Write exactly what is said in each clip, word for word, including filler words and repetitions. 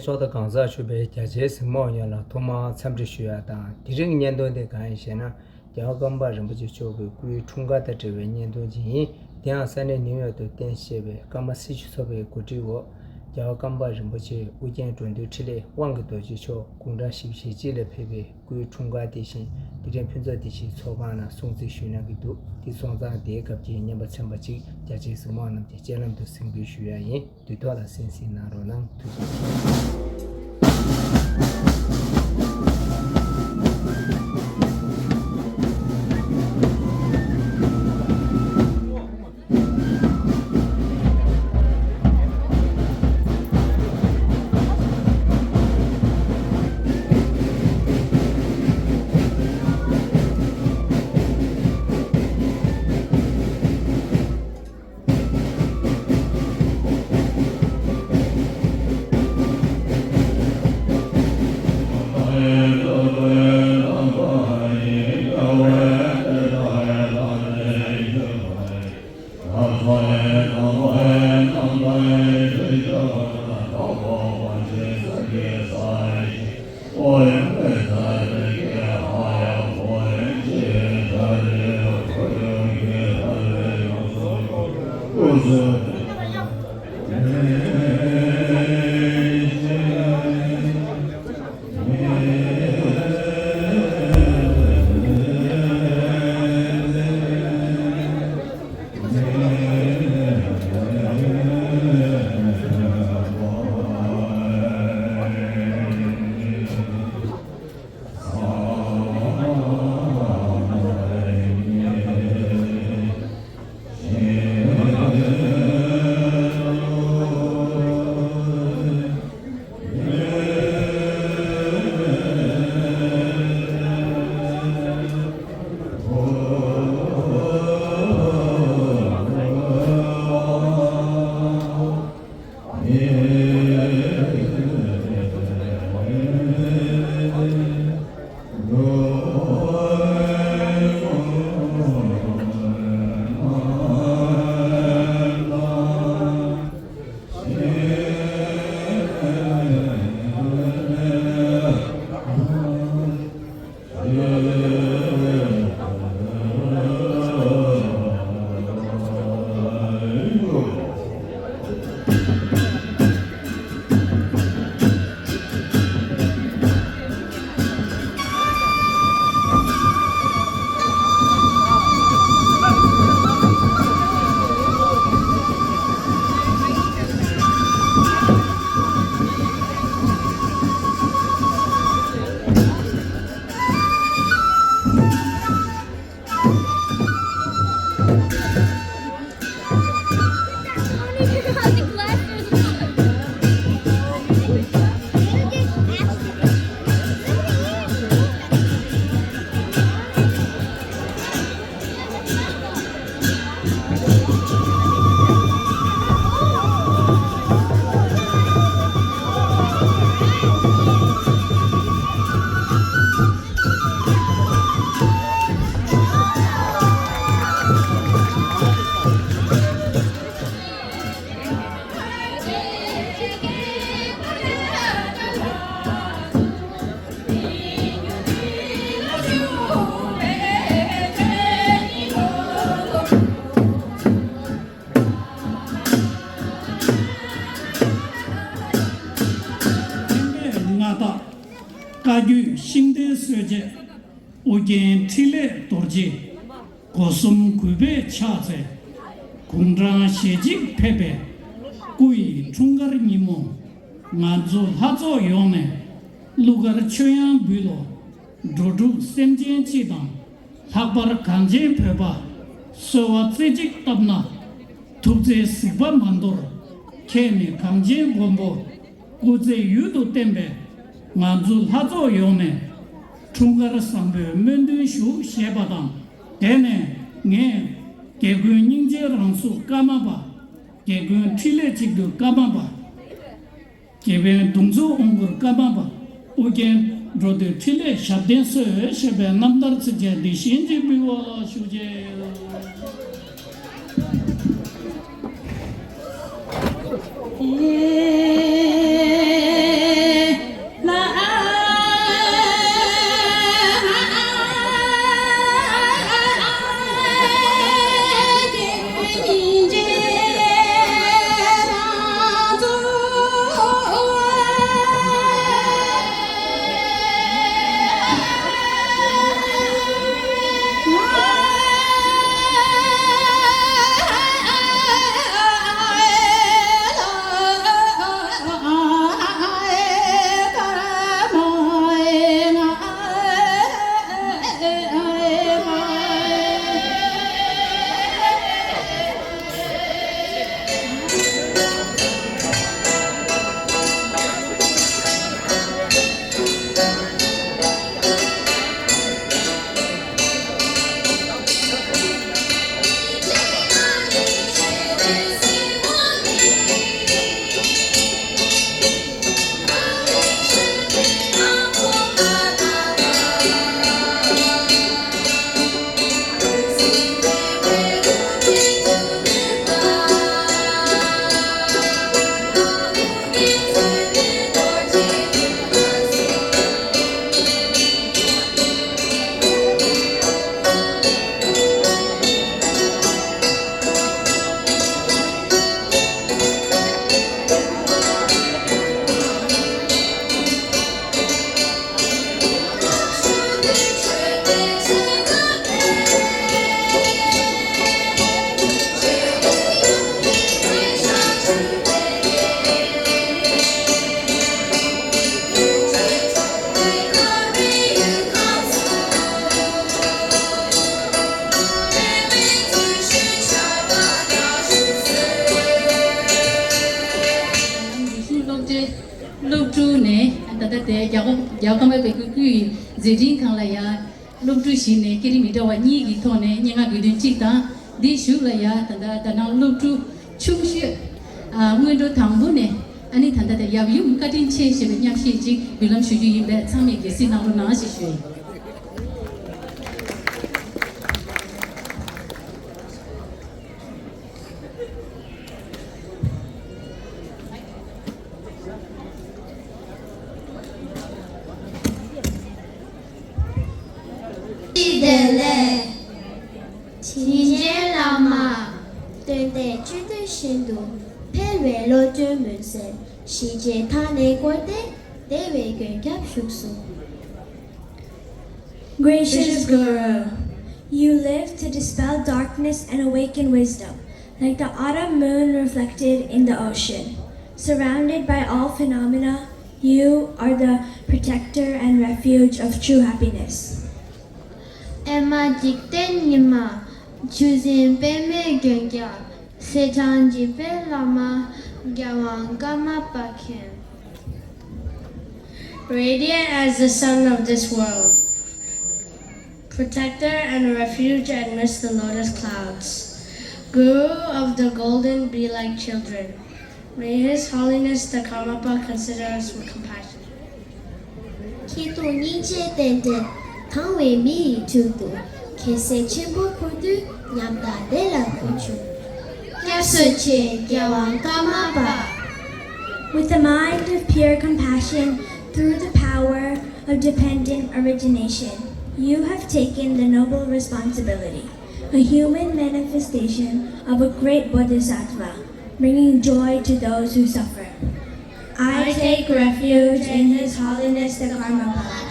ཚོགས་བརྡ་གང་ཟག་ཞུ་བའི་རྒྱ་ཆེའི་གཟིགས་མོ་བ་ཡོངས་ལ་ཐོག་མར་འཚམས་འདྲི་ཞུ་ཡ་དང་། དེ་རིང་གི་བརྙན་ཐུང་དེ་གང་ཡིན་ཞེ་ན། རྒྱལ་བ་ཀརྨ་པ་རིན་པོ་ཆེ་མཆོག་གི་སྐུའི་འཁྲུངས་སྐར་དང་འབྲེལ་བའི་བརྙན་ཐུང་ཅིག་ཡིན། དེའང་ས་གནས་ནིའུ་ཡོག་ཏུ་རྟེན་གཞི་བྱས་པའི་ཀརྨ་སྲི་ཞུ་ཚོགས་པའི་གོ་སྒྲིག་འོག་རྒྱལ་བ་ཀརྨ་པ་རིན་པོ་ཆེ་ཨུ་རྒྱན་འགྲོ་འདུལ་འཕྲིན་ལས་དབང་གི་རྡོ་རྗེ་མཆོག་དགུང་གྲངས་བཞི་བཅུ་ཞེ་གཅིག་ལ་ཕེབས་པའི་སྐུའི་འཁྲུངས་སྐར་དེ་བཞིན་དེ་རིང་ཕུན་ཚོགས་བདེ་ཆེན་ཚོགས་ཁང་ནང་སྲུང་བརྩི་ཞུ་གནང་གི་འདུག་དེ་སོང་ཙང་དེའི་སྐབས་ཀྱི་བརྙན་པར་ཚན་པ་གཅིག་རྒྱ་ཆེའི་གཟིགས་མོ་བ་རྣམས་ཀྱི་སྤྱན་ལམ་དུ་གཟིགས་འབུལ་ཞུ་ཡ་ཡིན། དུས་ཐོག་ལ་གསན་གཟིགས་གནང་རོགས་གནང་། ཐུགས་རྗེ་ཆེ། མངའ་བདག་བཀའ་བརྒྱུད་ཤིང་རྟའི་སྲོལ་འབྱེད། ཨོ་རྒྱན་འཕྲིན་ལས་རྡོ་རྗེ། སྒོ་གསུམ་གུས་པས་ཕྱག་འཚལ། དགུང་གྲངས་ཞེ་གཅིག་ཕེབས་པའི་སྐུ་ཡི་འཁྲུངས་སྐར་ཉིན་མོ། ང་ཚོ་ལྷ་ཚོགས་ཡོངས་ནས་གླུ་གར་མཆོད་དབྱངས་འབུལ་ལོ། འགྲོ་དྲུག་སེམས་ཅན་སྤྱི་དང་། ལྷག་པར་གངས་ཅན་བོད་པ། གསོལ་བ་རྩེ་གཅིག་བཏབ་ན། ཐུགས་བརྩེའི་གཟིགས་པ་མ་འདོར། ཁྱེད་ནི་གངས་ཅན་མགོན་པོ། སྐུ་ཚེ་ཡུན་དུ་བརྟན་པའི། ང་ཚོ་ལྷ་ཚོགས་ཡོངས་ནས། འཁྲུངས་སྐར་བཟང་པོའི་སྨོན་འདུན་ཞུ་ཞེས་པ་དང་། དེ་ནས་ངས། དགེ་ཀུན་སྙིང་རྗེའི་རང་གཟུགས་ཀརྨ་པ། དགེ་ཀུན་འཕྲིན་ལས་གཅིག་བསྡུས་ཀརྨ་པ། དགེ་འཕེལ་གདུང་འཛོམས་དབང་བསྐུར་ཀརྨ་པ། ཨོ་རྒྱན་འགྲོ་འདུལ་འཕྲིན་ལས་ཞབས་བརྟན་སྩོལ་ཞེས་པའི་རྣམ་ཐར་ཚིགས་བཅད་འདི་བཞིན་གྱིས་འབུལ་བ་ལ་ཞུ་ཆེད། རྒྱལ་ཁབ་རྒྱལ་ཁབ་ཀྱི་སྐུ་སྐུའི་མཛད་འཕྲིན་སྒང་ལ་ཡ། སློབ་ཕྲུག་ཞིག་ནས་སྐད་རིགས་མི་འདྲ་བ་གཉིས་ཀྱི་ཐོག་ནས་སྙན་ངག་དགོས་འདུན་གཅིག་དང་། འདིའི་གཞུག་ལ་ཡ་ད་ལྟ་ད་ནང་སློབ་ཕྲུག་ཆུང་ཤོས། ཨ། སྔོན་འགྲོ་དང་པོ་ནས། ཨ་ནི་ད་ལྟ་དེ་ཡབ་ཡུམ་བཀའ་དྲིན་ཆེ་ཞེས་པའི་མཉམ་བཤད་ཅིག་འབུལ་ལམ་ཞུ་རྒྱུ་ཡིན་པས། ཚང་མས་དགྱེས་གཟིགས་གནང་རོགས་གནང་ཞེས་ཞུ་ཡི། བཀྲ་ཤིས་བདེ་ལེགས། དྲིན་ཅན་བླ་མ། སྟོན་པའི་བཅུད་བསྡུས་ཤིན་ཏུ་འཕེལ་བའི་བློ་གྲོས་མུན་སེལ། ཞི་བྱེད་མཐའ་ནས་བསྐོར་ཏེ་བདེ་བའི་མགོན་སྐྱབས་བཞུགས་སོ། Gracious Guru, you live to dispel darkness and awaken wisdom, like the autumn moon reflected in the ocean. Surrounded by all phenomena, you are the protector and refuge of true happiness. ཨེ་མ་འཇིག་རྟེན་ཉི་མ། ཆུ་སྲིན་པདྨའི་མགོན་སྐྱབས། ཟས་གཙང་བརྗིད་པའི་བླ་མ། རྒྱལ་དབང་ཀརྨ་པ་མཁྱེན། Radiant as the sun of this world, protector and refuge amidst the lotus clouds, guru of the golden bee-like children, may His Holiness the Karmapa consider us with compassion. ཁྱེད་དང་སྙིང་རྗེའི་རྟེན་འབྲེལ། དང་བའི་མི་ཡི་དྲུང་དུ། ཁྱེད་སྲས་ཆེན་པོ་འཁོར་དུས། ཉམས་དང་བདེ་ལ་འཁོད་བྱུང་། སྐྱབས་སུ་མཆི། རྒྱལ་དབང་ཀརྨ་པ། With a mind of pure compassion through the power of dependent origination, you have taken the noble responsibility, a human manifestation of a great bodhisattva, bringing joy to those who suffer. I take refuge in His Holiness the Karmapa.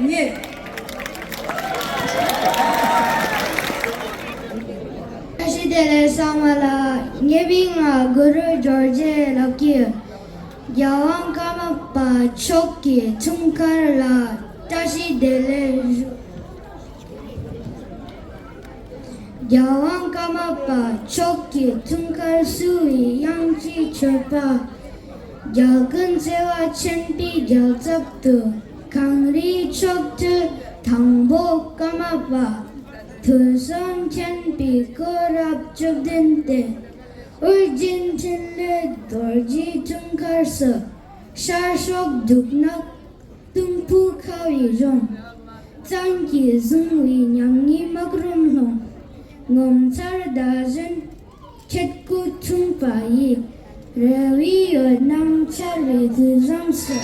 ངེས། བཀྲ་ཤིས་བདེ་ལེགས་ཚང་མ་ལ། ངའི་མིང་ལ་གུ་རུ་ཇོར་ཇི་ལབ་ཀྱི་ཡོད། རྒྱལ་དབང་ཀརྨ་པ་མཆོག་གི་འཁྲུངས་སྐར་ལ་བཀྲ་ཤིས་བདེ་ལེགས་ཞུ། རྒྱལ་དབང་ཀརྨ་པ་མཆོག་གི་འཁྲུངས་སྐར་བསུ་བའི་དབྱངས་ཀྱི་མཆོད་པ། རྒྱལ་ཀུན་བརྩེ་བ་ཆེན་པོའི་རྒྱལ་ཚབ་ཏུ། གངས་རིའི་མཆོག་སྤྲུལ་དང་པོ་ཀརྨ་པ། དུས་གསུམ་མཁྱེན་པའི་སྐུ་རབས་བཅུ་བདུན་ཏེ། ཨོ་རྒྱན་འཕྲིན་ལས་རྡོ་རྗེའི་འཁྲུངས་སྐར་བསུ། ཤར་ཕྱོགས་འབྲུག་ནག་སྟོང་ཕུ་ཁ་བའི་རོང་། གཙང་གིས་བཟུང་བའི་ཉམ་ཉེས་སྨག་རུམ་སློང་། ངོ་མཚར་ཟླ་གཞོན་ཁྱེད་སྐུ་འཁྲུངས་པ་ཡི། རེ་བའི་འོད་སྣང་འཆར་བའི་དུས་བཟང་སུ།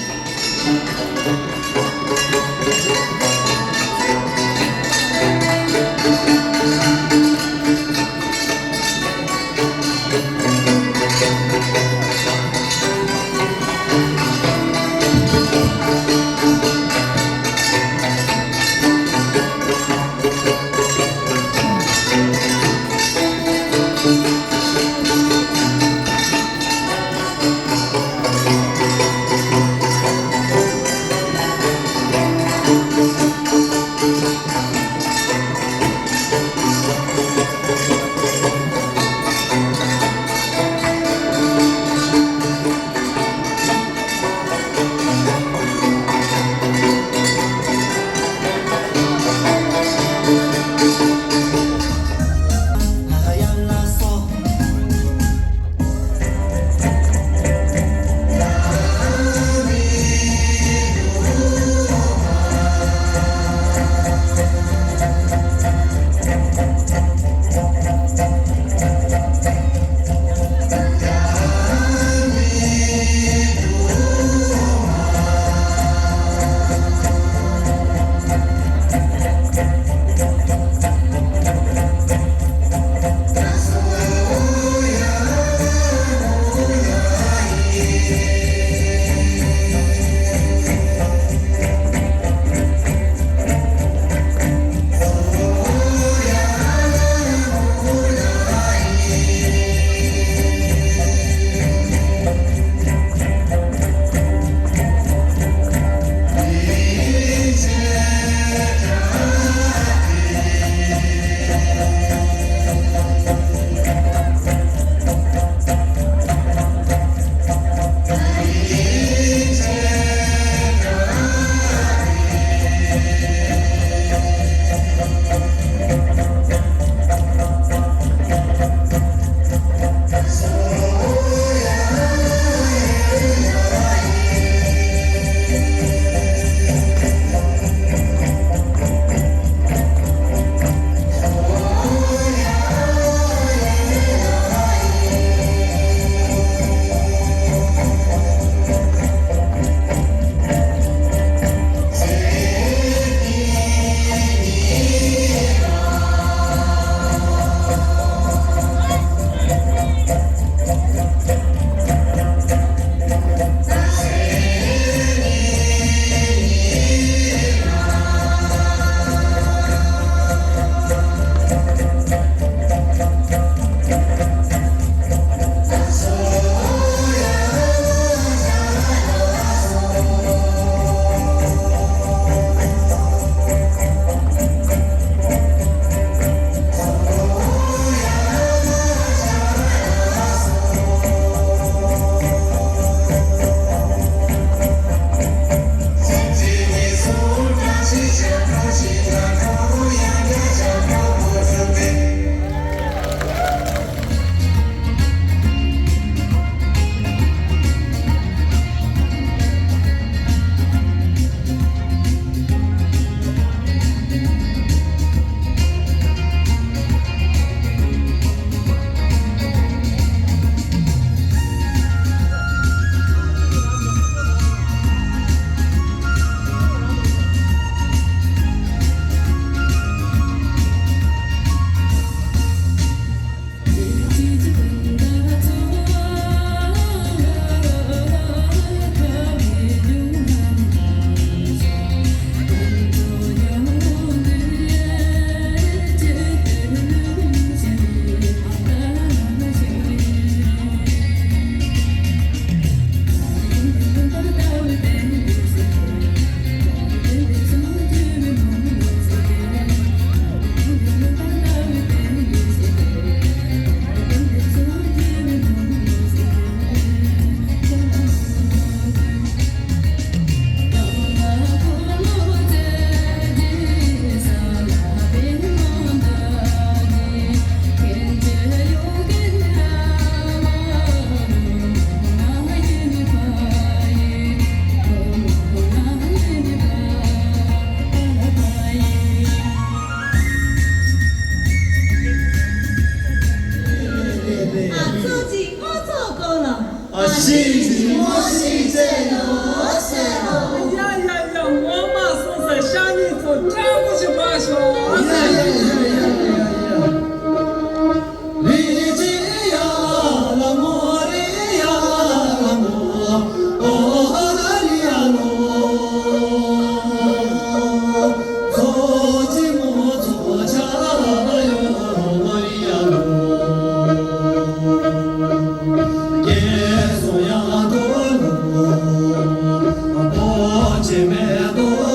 ལས་དོ་